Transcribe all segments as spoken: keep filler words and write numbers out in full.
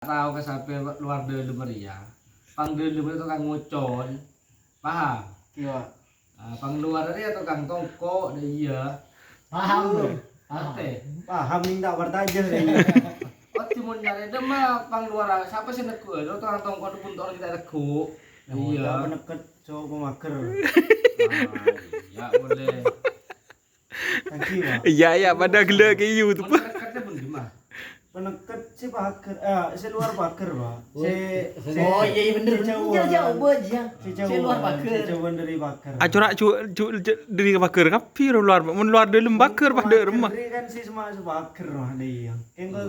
tao ka sapè luar dâlem rèya. Pang dâlem rèya tokang ngocol. Paham? Iyâ. Ah, pang luar rèya tokang tongko', dâ' iyâ. Paham, Bro. Paham. Ate. Paham, ning ta' parcajâ, rè. Oh, cuma nyarè dâ' ma pang luar, sapa sè neggu'? Lo tokang tongko' pun tokang kita neggu'. Iyâ. Iyâ. Panekket, cowok pemager. Ah, iyâ, boleh. Thank you, Pak. Iyâ, iyâ, padâ ghellâ' ka YouTube. Panekket pun gimana? Panekket sè pager, eh, sè luar pager, Pak. Sè, sè, Oh, iyâ, iyâ, bener. Sè jauh. Iyâ, jauh, Bu, iyâ. Sè jauh, Sè luar pager. Sè jauh dari pager. Ah, cora' ju-, ju-, ju-, dari pager kabbhi luar, mon luar dâlem pager, padâ remma. Pager kan sè sema sè pager, Pak, iyâ. Engko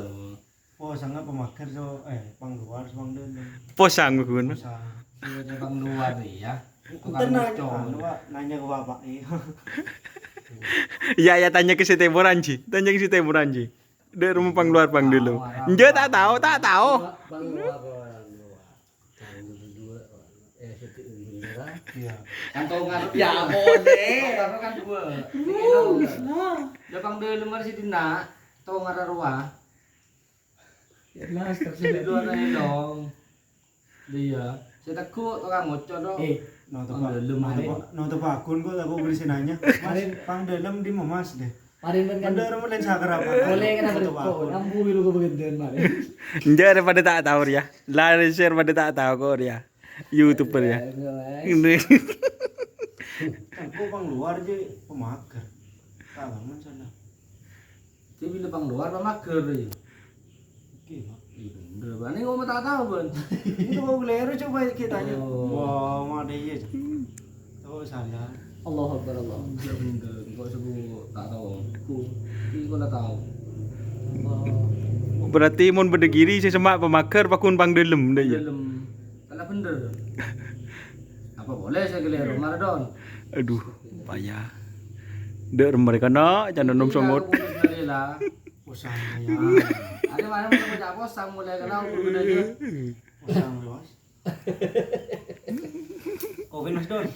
Oh. Posang apa mager, so, eh, pang luar, so pang dâlem. Posang, Gun. Posang. Iya, ada pang luar nih, ya. Tukang Enten nanya, ngocor. Anu, Pak, nanya ke bapak, iya. Iya, iya, tanya ke si Temoran, Ji. Tanya ke si Temoran, Ji. Dâ' remma pang luar, pang dâlem. Tahu, Enjâ, tak tahu, tak tahu. Pang luar, pang luar. Pang dâlem dua, eh, sedikit dulu, ya. Iya. Kan tahu ngarep Ya, ya. Boleh. Tahu kan dua. Terus, nah. Ya, pang dâlem harus dinna'. Tahu ngarep rowa. Ya, jelas, terus Di luar aja dong. Iya. Saya teguh tukang ngocor dong. Eh, no, Pang tepak, dâlem, no, Mare. Tepak, no, tepak akun kok, aku beri sinanya. Mas, Mare. Pang dâlem di Mas deh. Paring kan Bener, mending sakar apa? Boleh kan Mau apa? Tepak Kok akun. Nambu biru kok bagendén, Mare. Enjâ, daripada tak tahu, ya. Lah, share pada tak tahu kok, ya. YouTuber, ya. Ya, jelas. Ini. Kan kok pang luar aja pemager. Tak bangun sana. Dia bila pang luar apa mager ya? Oke, Pak. Iya, bener, Pak. Ini ngomong tak tahu, Bang. Ini mau keliru coba kita aja. Oh. Wah, mana iya. Oh, salah. Allahu Akbar, Allah. Bener, bener. Kok sebut tak tahu. Ku, ini kok tak tahu. Allah. Berarti mon bâdâ giri sè sema' pamager pakun pang dâlem, dâ' iyâ. Dâlem. Kena bener. Apa boleh saya keliru, Maradon? Aduh, payah. Dâ' remma rè kana, can nom songot. Aku putus dari lah. Posang ya. Ada mana mau baca posang mulai kenal aku udah aja. Posang, Bos. Covid, Mas Don.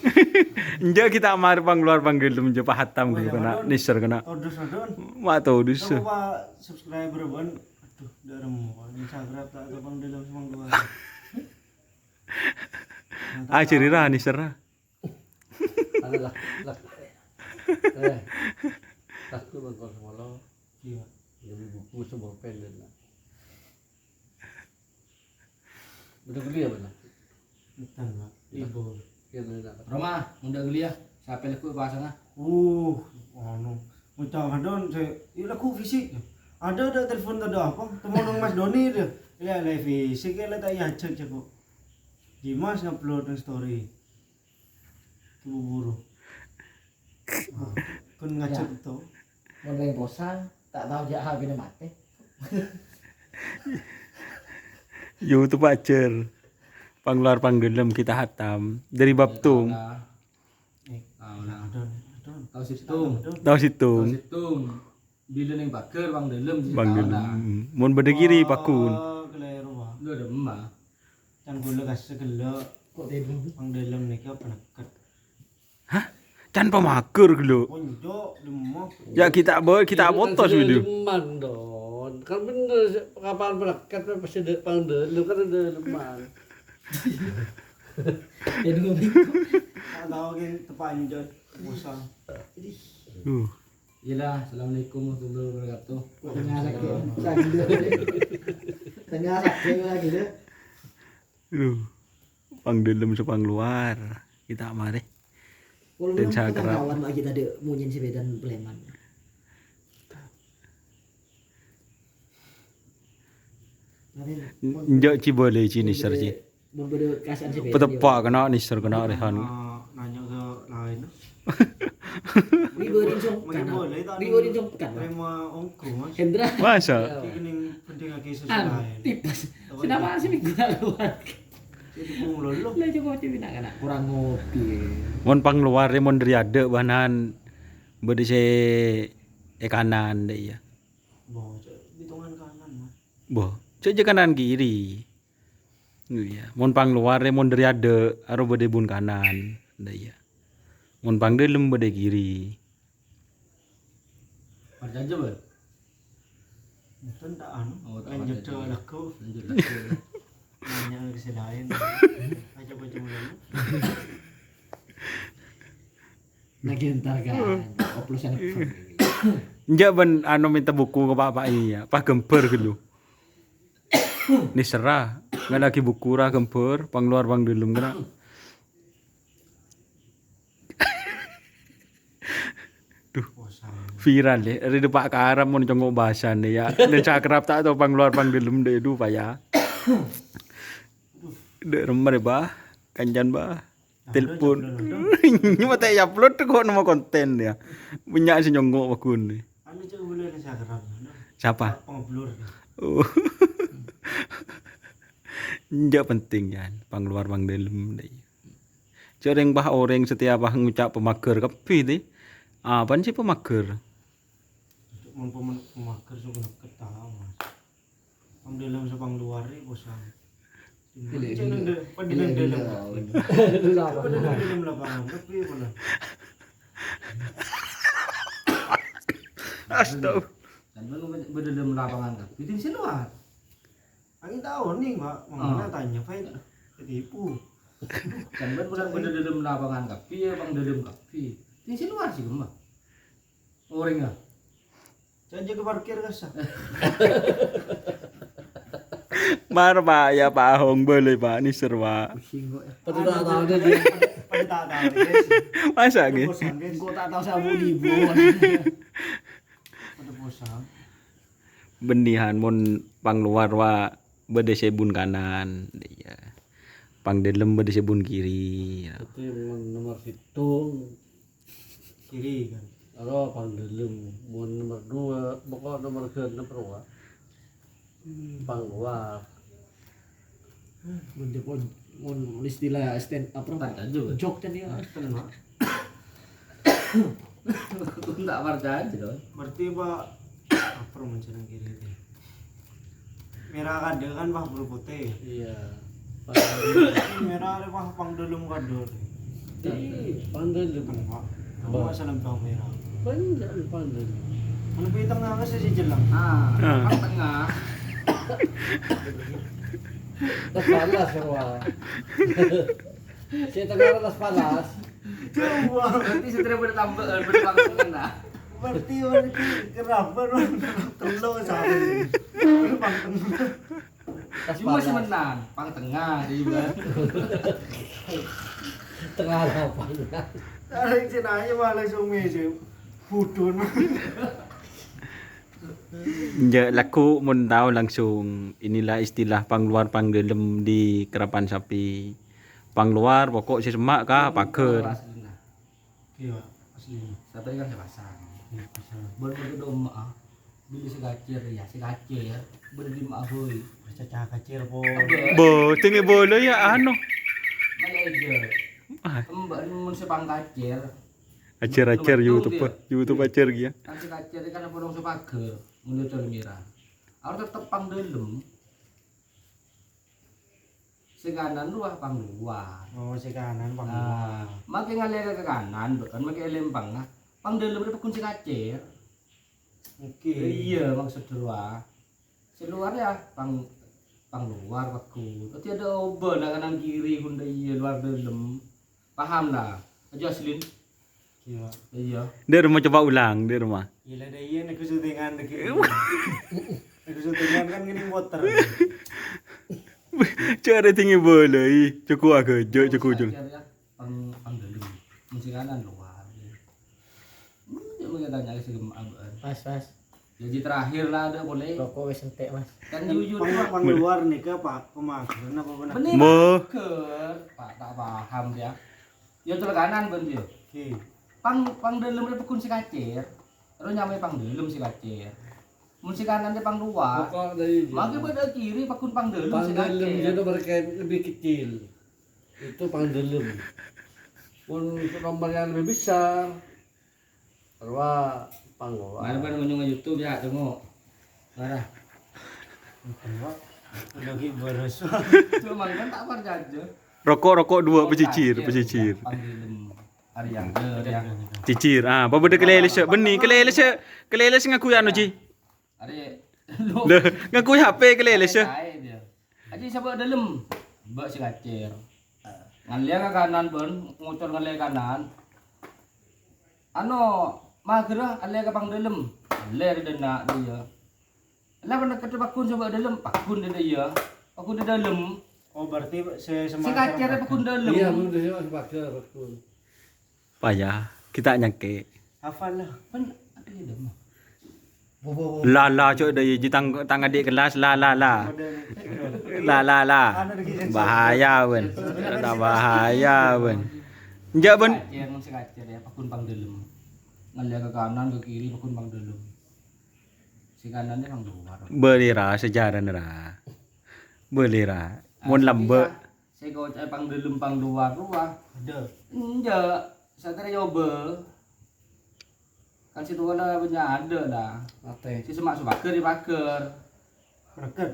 Enjâ, kita amar pang luar pang dâlem, enjâ, pahatam Oh, dulu iya, kena, Don. Niser kena. Todus, Mas Don. Ma' todus. Coba subscriber, Bon. Aduh, dâ' remma. Ini Instagram tak ada pang dâlem, pang luar. Ah, jadi ra, Niser ra. Ada lah, lah. Eh. Aku bengkol semolo. Iya. Jadi buku sebuah pen dan lah. Bener-bener ya, bener. Betul, Pak. Iya. Ibu. Iya, bener, Pak. Roma, undang dulu ya. Siapa lagu pasang, ah? Uh, anu. Ngucap kadon, saya, ini lagu fisik. Ada, ada telepon, ada apa? Temu nang Mas Doni dia. Lihat, lihat fisik, ya, lihat, ya, cek, cek, kok. Dimas ngupload nang story. Buru-buru. Kon ngajak Ya. to. Mon rèng posang, ta' tao jâ' H P-na matè. YouTube ajâr. Pangluar pangdâlem kita hatam. Dari bab tung. Eh, Tahu lah. Adon, adon. Tahu situng. Adon. Tahu situng. Tahu situng. Bilâ neng pager, pangdâlem, sè Bang tao, Dulem. Nah. Hmm. Mon bâdâ kiri, Oh, pakun. Keliru, Pak. Lu ada emak. Can gula kasih gelo. Kok tèdung? Pangdâlem nèka peneket. Hah? Can pamager gelo. Konco, demo. Ya, kita bo-, kita Itu kan foto sudah video. Dâleman, Don. Kan bener, kapan peneket, pasti ada pangdâlem, kan ada dâleman. Tèdung. Tak tahu kan, tepanjang. Usah. Uh. Iyalah, assalamualaikum warahmatullahi wabarakatuh. Tengah sakit, sakit. Tengah sakit lagi deh. Aduh. Pangdâlem sè pangluar. Kita mari. Kalau Dan memang sakral. Kawan lagi tadi munyin sepeda preman. Tapi, Njok ci boleh ci niser ci. Memberi kasih sepeda. Petepak kena niser kena Rehan. Nanya ke lain. Wibo Rinso Mungkin kanan. Boleh tak Wibo Rinso kanan. Terima ongko, Mas. Hendra. Masa? Iki ning penting lagi sesuai. Anu, tipes. Apa Kenapa itu? Sih minggu lalu? Jadi pun lolo. Lah, coba, coba nak, nak. Kurang ngopi. Mon pangluar, mon dari ada bahan bâdâ sè è kanan, dâ' iyâ. Bo, cek hitungan kanan, Mas. Bo, cek jâ kanan kiri. Iyâ, mon pangluar, mon dari ada, aro bâdâ bun kanan, dâ' iyâ. Mon pangdâlem bâdâ kiri. Parcajâ, Bal? Enten ta' anu, Oh, ta' lanjut ada. Lagu. Lanjut lagu. Nanya ke selain. Aja baca mulu. Lagi entar kan, oplosan apa? Enjâ' bân anu mènta buku ka bapa' iyâ, pas ghâmbhâr ghâllu. Nèserra, ngalè'aghi buku ra ghâmbhâr, pangluar pangdâlem kèna. Duh, viral, yâ. Rè dâpa' karap mon congo' bhâsana, yâ. Nèng sakrap ta' tao pangluar pangdâlem, dâ', duh, paya. Dâ' remma, rè, Bah. Kancana, Bah. Telepon. Nyamana ta' è-upload kok nemmo konten, yâ. Bânnya' sè nyongngo' paggun. Anu, cek boleh Instagram, no? Siapa? Pengupload. Oh. Enjâ' penting, yâ, pangluar pangdâlem, dâ'. Jhâ' rèng, Bah, orèng setiap, Bah, ngoca' pamaghâr kabbhi, dâ'. Apana sè pamaghâr? Mon pama-, pamaghâr sè neket tao, Mas. Pangdâlem sè pangluar rè posang. Cek nang dâ-, pangdâlem dâlem. Dâlem lapangan. Pangdâlem dâlem lapangan. Tapi apa lah? Astaga. Kan pangdâlem lapangan kan. Itu sih luar. Angin tahu nih, Pak. Mangkana tanya, Pak. Ketipu. Kan pangdâlem lapangan kabbhi, yâ, pangdâlem kabbhi. Itu sih luar sih, Pak. Orèng, ah. Janji ke parkir kasa. Mar, Pak, yâ, Pak Ahong, boleh, Pak, nèser, Pak. Pusing kok, yâ. Pada tak tahu deh dia. Pada tak tahu deh, guys. Masa, gitu? Bosan, guys. Kok tak tahu sabu di bawah. Pada bosan. Bânnè, Han, mon pangluar, wa, bâdâ sè bun kanan, iyâ. Pangdâlem bâdâ sè bun kiri, yâ. Berarti mon nomor sèttong, kiri kan. Aro pangdâlem, mon nomor dua, pokok nomor genep rowa. Pangluar. Mon, mon istilah stand, apa, Pak? Jok kan ya. Stand, Pak. Aku tak percaya, loh. Berarti, Pak, apa mon jeneng kiri itu? Merah kadâ kan, Pak, bulu putih. Iya. Merah ada, Pak, pangdâlem kadâ. Ih, pangdâlem. Kan, Pak. Kamu asal empang merah. Bener, pangdâlem. Kalau di tengah kan sisi jelek. Ah, ah. Kan tengah. Terbalas, Pak. Sè tengah atas panas. Jauh. Berarti satria pada tambah, eh, pada pangtengan, nah. Berarti, berarti kenapa, Bang? Tello sampe. Pada pangtengan. Cuma semenang, pang tengah, iya. Tengah lapangan. Tarik sini aja malah langsung meja. Budun. Enjâ' lagghu' mon tao langsung. Inilah istilah pangluar pangdâlem di Kerapan Sapi. Pangluar pokok sè semma' ka paghâr. Iya, asli. Satria kan sè pasang. Iya, pasang. Bân bâdâ domma, ah. Bilâ sè kacèr, ya, sè kacèr. Bâdâ di ma' bhâi. Caca kacèr, po. Bo, tèngè bâlâ ya, anu. Malah aja. Ah. Embak mon sè pangkacèr. Ajar-ajar YouTube, YouTube ajar ghi ya. Kan sè kacèr kan apa dong sè paghâr, mun cocol mèra. Harus tetep pang dâlem. Sè kanan rowa pang luar. Oh, sè kanan pang luar. Nah, makkè ngalèra ka kanan, bâ'ân makkè èlèmpang, nah. Pang dâlem rè pagghun sè kacèr. Oke. Iyâ, maksud rowa. Sè luar ya, pang, pang luar pagghun. Berarti ada obâ, nah, kanan kiri, ghun dâ' iyâ, luar dâlem. Paham, nah? Aja aslin. Iya. Iya. Dâ' remma coba ulang, dâ' remma. Gila deh, iya, nek syutingan lagi. Nek syutingan kan ngene muter. Cara tinggi bola, ih. Cukup agak, jo, cukup, cukup. Pang, pang dâlem. Mun sè kanan luar. Hmm, ya, mau tanya ke sini, Abang. Pas, pas. Jadi terakhir lah, ada boleh. Rokok wis entek, Mas. Kan jujur, pang, Pak. Pang luar nih ke, Pak, pemageran apa benar? Bener, Mo. Pager, Pak, tak paham dia. Ya, cul kanan, Ben, yo. Oke. Pang, pang dâlem rè pagghun sè kacèr. Terus nyamaè pang dâlem sè kacèr. Mun sè kanan rè pang luar. Pokok dari dia. Makkè bâdâ kiri pagghun pang dâlem sè kacèr. Pang dâlem dia nomor kayak lebih kecil. Itu pang dâlem. Pun nomor yang lebih besar. Rowa pang luar. Mari, mari, menyong YouTube ya, tengok. Marah. Lagi beres. Cuma kan tak percaya. Rokok, rokok dua, pesisir, pesisir. Pang dâlem. Arya, arya. Cicir, ah, apa bâdâ kelelek, sè? Bânnè, kelelek, sè? Kelelek sè ngaku ya, anu, Ji? Arè, Lho, ngaku H P kalèlès, ya. Saè dia. Aji sabâ' dâlem. Bâ' sè kacèr. Ngallèya ka kanan, bân ngocor ngallèya kanan. Ano, maghârâ allèya ka pang dâlem. Allèya dâ' dâna' dia. Lah, bân kèdâ' paggun sabâ' dâlem, paggun dâ' dia. Paggun dâ' dâlem. Oh, berarti sè Sè kacèr paggun dâlem. Iyâ, paggun dâlem, paggun. Paya, kita nyangke. Hafal lah. Kan, apa ya, Dam? Bo, bo, bo. La, la, cok, dâ' iyâ, ji tang, tang adik kelas, la, la, la. La, la, la. Anu lagi sensor. Bahaya, bân. Bahaya, bân. Enjâ', bân. Kacèr, mon sè kacèr ya, paggun pang dâlem. Ngallèya ke kanan, ke kiri, paggun pang dâlem. Sè kanan ni pang luar. Bâli ra, sejarah ra. Bâli ra. Mon lambâ'. Sè koca'è pang dâlem, pang luar rowa. Adâ. Enjâ', satèya obâ. Kan sè towana bânnya' adâ, la. Ate. Sè semma' sè pagâr ya pagâr. Pènèkèt.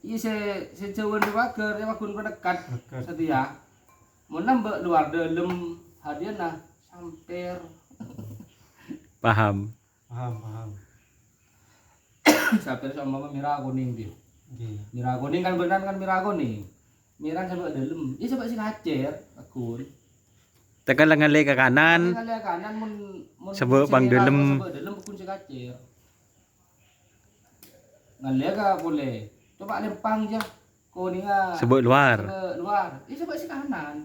Iyâ, sè, sè jhâuwân sè pagâr ya paggun pènèkèt. Pènèkèt. Satèya. Mon lambâ' luar dâlem, hadiana sampèr. Paham. Paham, paham. Sampèr seumpama mèra konèng, Bil. Ngghi. Mèra konèng kan bâ'na kan mèra konèng. Mèra sabâ' dâlem. Iyâ, sabâ' sè kacèr, paggun. Tekan la ngallè ka kanan. Ngallè ka kanan, mon, mon Sabâ' sè pang mèra dâlem. Sabâ' dâlem, paggun sè kacèr. Ngallè ka polè. Coba lempang, jâ. Konèngnga. Sabâ' luar. Sabâ' luar. Iyâ, sabâ' sè kanan.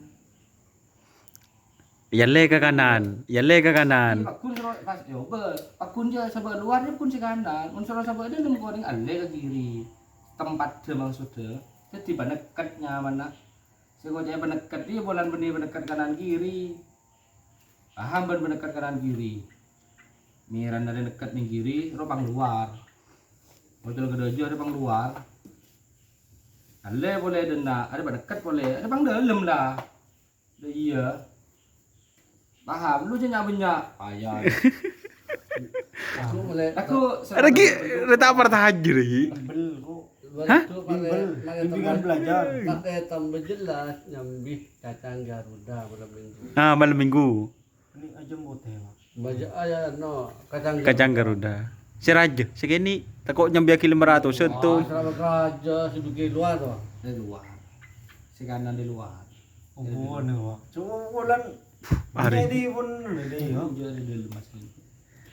Yâ lè ka kanan, yâ lè ka kanan. Iyâ, paggun soro pas, ya, obâ. Paggun jâ sabâ' luar, ya, paggun sè kanan. Mon soro sabâ' dâlem, konèng allè ka kiri. Tempatdhâ maksudnya. Dhâddhi pènèkèt nyamanna. Sè koca'è pènèkèt, iyâ, polana bânnè pènèkèt kanan kiri. Paham bân pènèkèt kanan kiri. Mèra narè nèkèt nèng kiri, ro pang luar. Ocol ka dâjâ, arè pang luar. Allè polè dâna', arè pènèkèt polè, arè pang dâlem, la. Dâ' iyâ. Paham, lu jâ nya-bânnya'. Paya. Aku mulai. Aku Ada ki, ada tak pernah hadir lagi. Tebel, kok. Hah? Bimbel, bimbingan belajar. Pakai tambah jelas, nyambi kacang Garuda malam minggu. Ah, malam minggu. Ini aja mbote, Pak. Baja, ah, ya, no, kacang Garuda. Kacang Garuda. Sè rajâ, sè kènè', tako' nyambiyaghi lima ratus, oh, sèttong. Serawan rajâ, sè dugi luar, to. Di luar. Sè kanan di luar. Oh, bukan, ya, Pak. Cuma bulan Hari. Jadi pun, ini, ya. Jadi dâlem, Mas.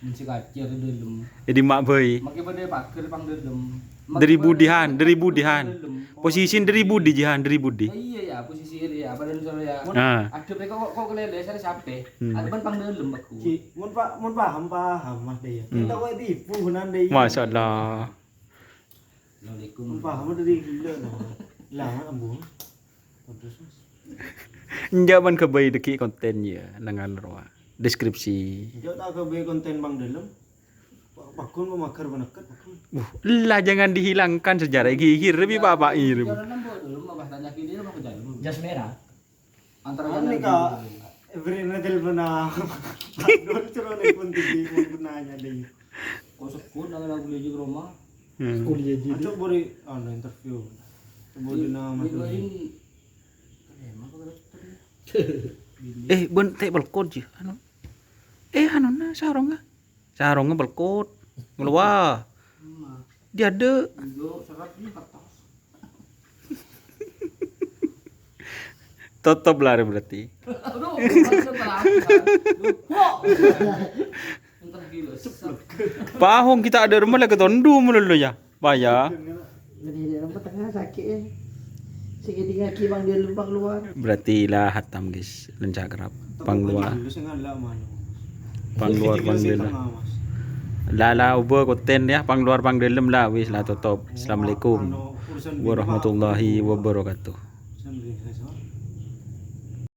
Mun sè kacèr dâlem. Jadi mak bhâi. Makkè padâ pagâr pang dâlem. Dâri budi, Han, dâri budi, Han. Posisi dâri budi, Ji, Han, dâri budi. Iyâ, ya, posisi iyâ, apa dan sore ya. Ah. Adep kok, kok kalèlè, sare sapè. Hmm. Adep pang dâlem, Pak. Ji, mun pa-, mun paham, paham, Mas Daya. Hmm. Kita kok tipu, Nan Daya. Masya Allah. Assalamualaikum. Mun paham dâri ghellâ', no. Lah, ambu. Terus, Mas. Enjâ' bân ghâbây dâgghi' konten, ya, nang anu rowa. Deskripsi. Enjâ' ta' ghâbây konten pang dâlem. Pa-, paggun pamaghâr panèkèt, paggun. Wuh, la jangan dihilangkan sejarah ghi-, ghi-, lebih apa-apa ini. Jalan nang bawah dulu, mah, tanya gini, mah, ke dalam. Jas merah. Antara anu jalan ka, dulu. Everina telepon, ah. Dulu suruh nelpon tinggi, mau nanya deh. Kok sekut, nang lagu lagi ke rumah? Hmm. Kuliah jadi. Acok beri, anu, interview. Coba di nama tuh. Eh, bân tè' belkot, Ji. Anu. Eh, anu, na, sarongnga. Sarongnga belkot. Ngalowa. Diadâ'. Totop la, berarti. Pahong kita ada rumah lagi tondu melulu ya. Paya. Jadi, dia nampak tengah sakit, eh. Sing ngedingaki pang dâlem pang luar. Berarti la hatam, guys. Lenca kerap. Pang luar. Pang luar, pang dâlem. La, la, obâ konten ya, pang luar, pang dâlem la, wis la totop. Assalamualaikum warahmatullahi wabarakatuh.